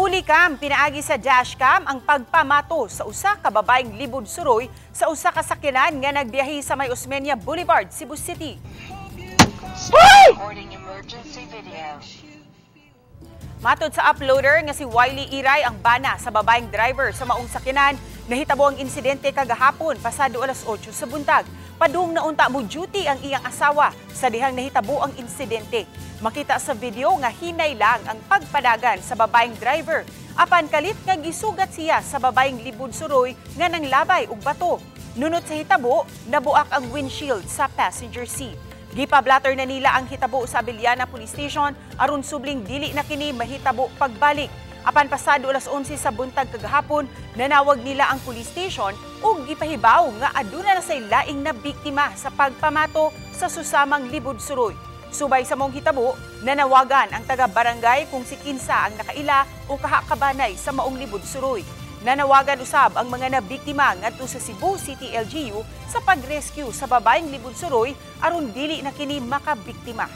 Nahulikam pinaagi sa dashcam ang pagpamato sa usa ka babaeng libod suroy sa usa ka sakyanan nga nagbiyahe sa may Osmeña Boulevard, Cebu City. Recording emergency video. Matod sa uploader nga si Wiley Iray, ang bana sa babaeng driver sa maong sakyanan, nahitabo ang insidente kagahapon pasado alas 8 sa buntag. Padung na unta mo duty ang iyang asawa sa dihang nahitabo ang insidente. Makita sa video nga hinay lang ang pagpadagan sa babaeng driver. Apan kalit nga gisugat siya sa babaeng libod suroy nga nanglabay og bato. Nunot sa hitabo, nabuak ang windshield sa passenger seat. Gipablatter na nila ang hitabo sa Abellana Police Station aron subling dili na kini mahitabo pagbalik. Apan pasado alas 11 sa buntag kagahapon, nanawag nila ang police station ug gipahibaw nga aduna na say laing na biktima sa pagpamato sa susamang libod suroy. Subay sa maong hitabo, nanawagan ang taga-barangay kung si kinsa ang nakaila o kahakabanay sa maong libod suroy. Nanawagan usab ang mga nabiktima ngadto sa Cebu City LGU sa pag-rescue sa babaeng libod suroy aron dili na kini makabiktima.